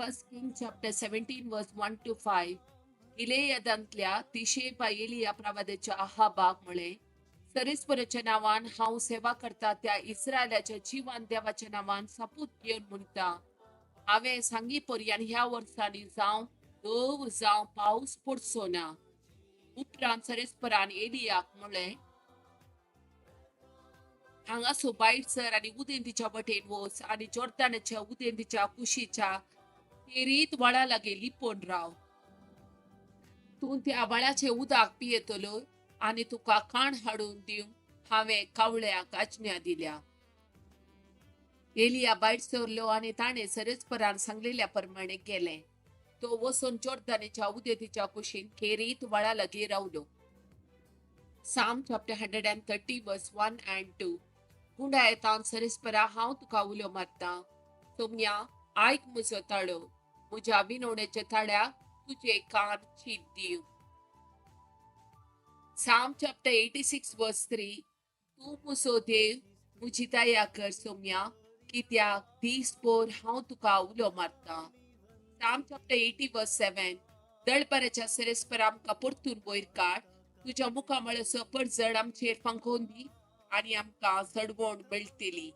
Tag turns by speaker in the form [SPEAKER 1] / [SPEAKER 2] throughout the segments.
[SPEAKER 1] First King chapter 17 verse 1 to 5. गिलेयदांतल्या तिशेबा Elia प्रवाद्याच्या अहाबाक म्हळें, सरेस्वराच्या नांवान हांव सेवा करता त्या इस्रायलाच्या जिवान देवाच्या नांवान सपूत घेवन म्हणटा, हांवें सांगी पर्यान ह्या वर्सांनी जावं दव जावं पावस पडचो ना. उपरांत सरेस्परान एलियाक म्हळें, हांगासो भायर सर आनी उदेंतीच्या वटेन वच आनी जोर्दानाच्या उदेंतीच्या कुशीच्या तेरीत व्हाळा लागीं लिपोवन राव. तूं त्या व्हाळाचें उदक पियेतलो आनी तुका काण हाडून दिवंक हांवें कावळ्याक आज्ञा दिल्या. एलिया भायर सरलो आनी ताणें सरेस्परान सांगलेल्या प्रमाणे केलें. तो वचून जोर्दानाच्या उदेंतीच्या कुशीन खेरीत व्हाळा लागीं रावलो. Psalm chapter 130 verse 1 and 2. गुंडायतान सरेस्परा हांव तुका उलो मारता, सोम्या आयक म्हजो ताळो, म्हज्या विनवणेच्या ताळ्याक तुजे कान चीत दिव. Psalm chapter 86 verse 3. तूं म्हजो देव, म्हजी दया कर सोम्या, कित्याक दीसभर हांव तुका उलो मारता. Psalm chapter 80 verse 7. दळपराच्या सरेस्परा आमकां परतून वयर काड, तुज्या मुखामळाचो परजळ आमचेर फांकोवन दी आनी आमकां चडवण मेळटली.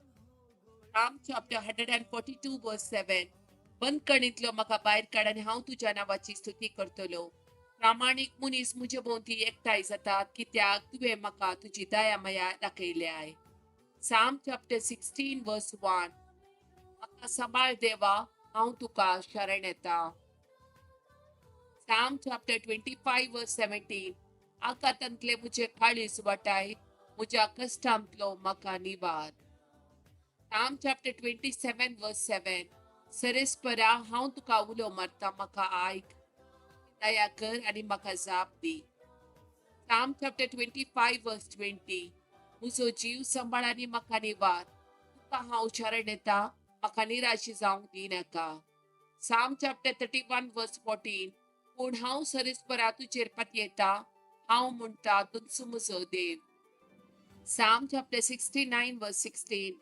[SPEAKER 1] Psalm chapter 142 verse 7. बंदखणींतलो म्हाका भायर काड आनी हांव तुज्या नांवाची स्तुती करतलो. प्रामाणीक मनीस म्हजे भोंवती एकठांय जातात, कित्याक तुवें म्हाका तुजी दया माया दाखयल्याय. Psalm chapter 16 verse 1. म्हाका सांबाळ देवा, हांव तुका शरण येता. Psalm chapter 25 verse 17. आकांतांतले म्हजे काळीज वाटाय, म्हज्या कश्टांतलो म्हाका निवार. Psalm chapter 27 verse 7. सरेस्परा हांव तुका उलो मारता, म्हाका आयक, दया कर आनी म्हाका जाप दी. Psalm chapter 25 verse 20. म्हजो जीव सांबाळ आनी म्हाका निवार, तुका हांव शरण येता, म्हाका निराशी जावंक दिनाका. Psalm chapter 31 verse 14. पूण हांव सरेस्परा तुजेर पातयेता, हांव म्हणटा तूंच म्हजो देव. Psalm chapter 69 verse 16.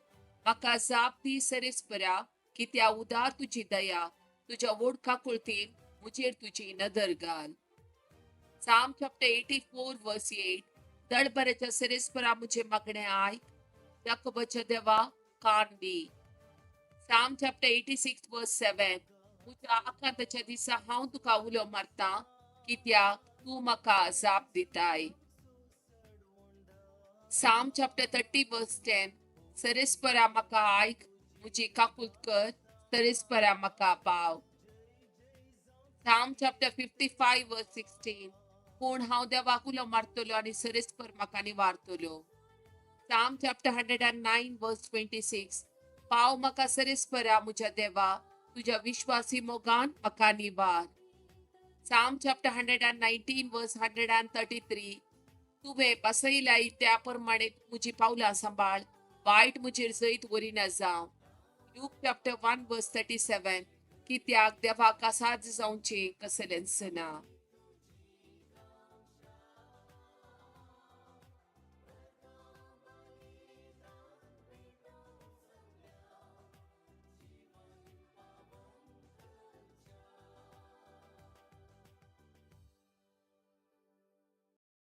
[SPEAKER 1] म्हाका जाप दी सरेस्परा, कित्या उदार तुजी दया, तुज्या व्हड काकुळतीन म्हजेर तुजी नदर घाल. Psalm chapter 84 verse 8. दळबराच्या सरेस्परा म्हजें मागणें आयक, याकोबाच्या देवा कान दी. Psalm chapter 86 verse 7. म्हज्या आकांताच्या दिसा हांव तुका उलो मारता, कित्याक तूं म्हाका जाप दिताय. Psalm chapter 30 verse 10. सरेस्परा म्हाका आयक, म्हजी काकूत कर, सरेस्परा म्हाका पाव. Psalm chapter 55 verse 16. पूण हांव देवाक उलो मारतलो आनी सरेस्पर म्हाका निवारतलो. Psalm chapter 109 verse 26. पाव म्हाका सरेस्परा म्हज्या देवा, तुज्या विश्वासी मोगान म्हाका निवार. Psalm chapter 119 verse 133. तुवें बसयल्याय त्या प्रमाणे म्हजी पावलां सांबाळ, वायट म्हजेर जैत व्हरिना जावं. Luke chapter 1 verse 37. कित्याक देवाक असाध्य जावचें कसलेंच ना.